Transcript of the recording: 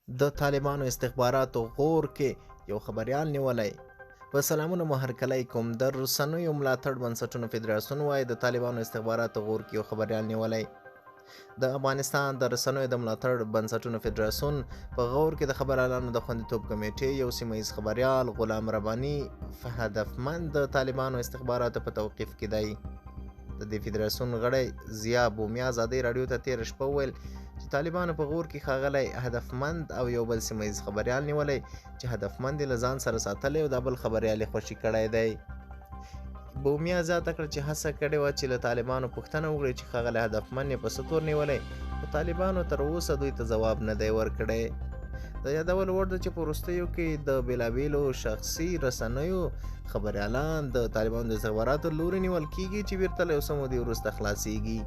د طالبانو استخباراتو غور کې یو خبریال نیولی. په سلامونو مو هرکلی کوم. د رسنیو ملاتړ بنسټونو فدراسیون وایي، د طالبانو استخباراتو غور کې یو خبریال نیولی. د افغانستان د رسنیو د ملاتړ بنسټونو فدراسیون په غور کې د خبریالانو د خوندیتوب کمېټې یو سیمه ییز خبریال غلام رباني هدفمند د طالبانو استخباراتو په توقیف کې دی. د دې فدراسیون غړی ضیا بومیا ازادي راډیو ته تېره شپه وویل چې طالبانو په غور کې ښاغلی هدفمند او یو بل سیمه ییز خبریال نیولی چې هدفمند یې له ځان سره ساتلی او دا بل خبریال یې خوشي کړی دی. بومیا زیاته کړه چې هڅه کړې وه چې له طالبانو پوښتنه وکړي چې ښاغلی هدفمند یې په څه تور نیولی، خو طالبانو تر اوسه دوی ته ځواب نه دی ورکړی. د یادولو وړ ده چې په وروستیو کې د بېلابېلو شخصي رسنیو خبریالان د طالبانو د استخباراتو لوري نیول کیږي چې بیرته له یو څه مودې وروسته خلاصیږي.